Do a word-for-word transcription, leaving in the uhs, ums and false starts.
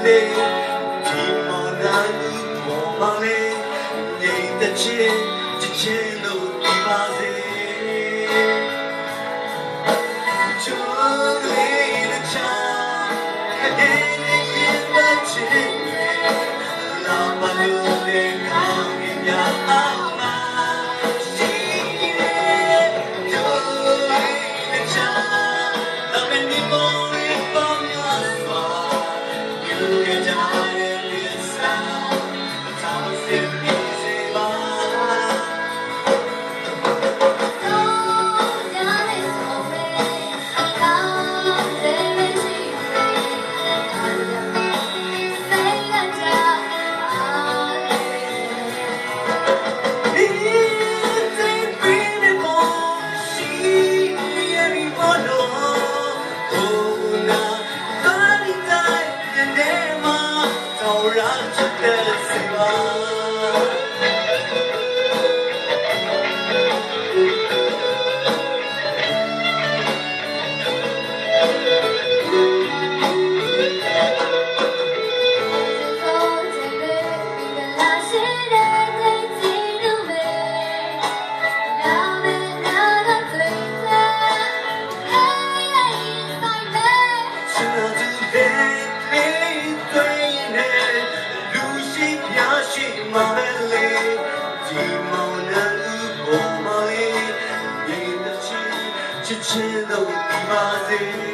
ဒီမောင်နှံကိုမောင်လေး ငြိမ်သက်ခြင်း ချစ်ခြင်းလို့သိပါစေ။ ကျိုးလေးတစ်ချောင်း အမြဲတမ်းရင်ပတ်ခြင်းတွေ လမ်းမလို့တဲ့ကောင်းကင်များအောက်မှာ ရှိတဲ့ ကျိုးလေးတစ်ချောင်း နောက်မနေ့မောင်လေးပေါင်းများစွာ ယူခဲ့ကြတဲ့သစ္စာ ချစ်ခြင်းလို့သိပါစေ။